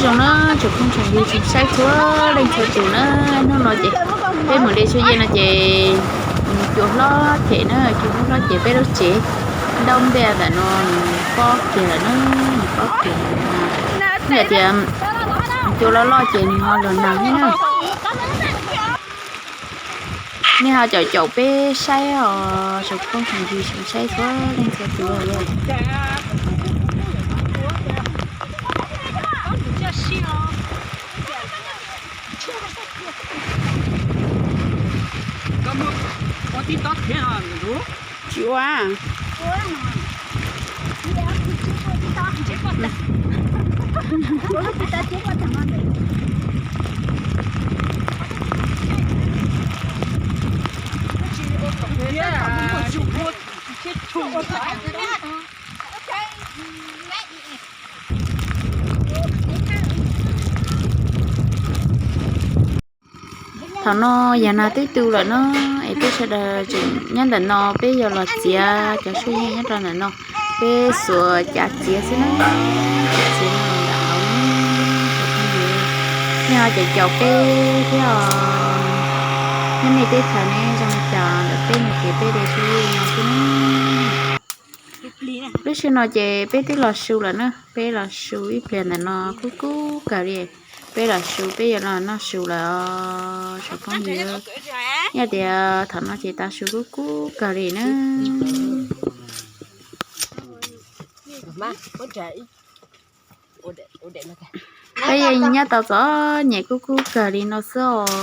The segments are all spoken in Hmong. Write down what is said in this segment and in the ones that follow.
Zoo na, tsoom phooj tsoom ywg tsoom saib txhua leej txhua tus na, hnub no ces peb mus de txhua yej no ces cua hlob them na, cua hlob hlob ces peb lub tsev ntaub ntiaj ntawm no nws pob kiag lawm na, nws pob kiag lawm na. Yog tias cua loj loj ces nws ho los nag thiab na. Nej ho caum caum peb saib os, tsoom phooj tsoom ywg tsoom saib txhua leej txhua tus. Tsis ua. Thaum no yog nag twb tu lawm no, es peb sawv daws tseem nyob ntawm no, peb yuav los txiav cov txhua yej nyob rau ntawm no, peb xuas cav txiav xwb na, cav txiav no ntawm hauv. Nej ho caum caum peb thiab os, nyob nej teb chaws nej zoo li cas ntawm peb no ces peb de txhua yej no xwb na. Lub sij no ces peb twb los su lawm na, peb los su ib pliag ntawm no kub kub kawg li. Peb los su peb yuav los noj su lawm os tsoom phooj ywg. Yog tias thaum no ces tav su kub kub kawg li na. Peb yeej nyob tau txom nyem kub kub kawg li no xwb os.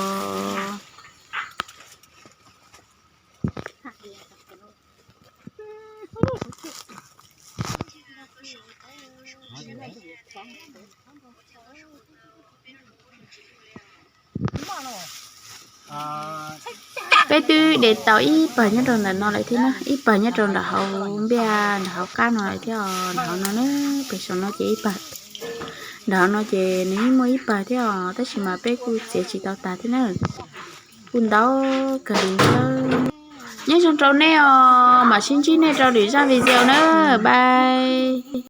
Peb twb de tau ib pawg nyob rau ntawm no lawm thiab na, ib pawg nyob rau nram hauv npiaj nram hauv qab no lawm thiab os. Nram hauv no na, pem saum no ces ib pawg, nram hauv no ces nws yeej muaj ib pawg thiab os, tab sis mas peb kuj txiav tsis tau tas thiab na, kuj ntau kawg li ntawd. Nyob zoo rau nej os, mam sib ntsib nej rau lwm zaj video na, bye.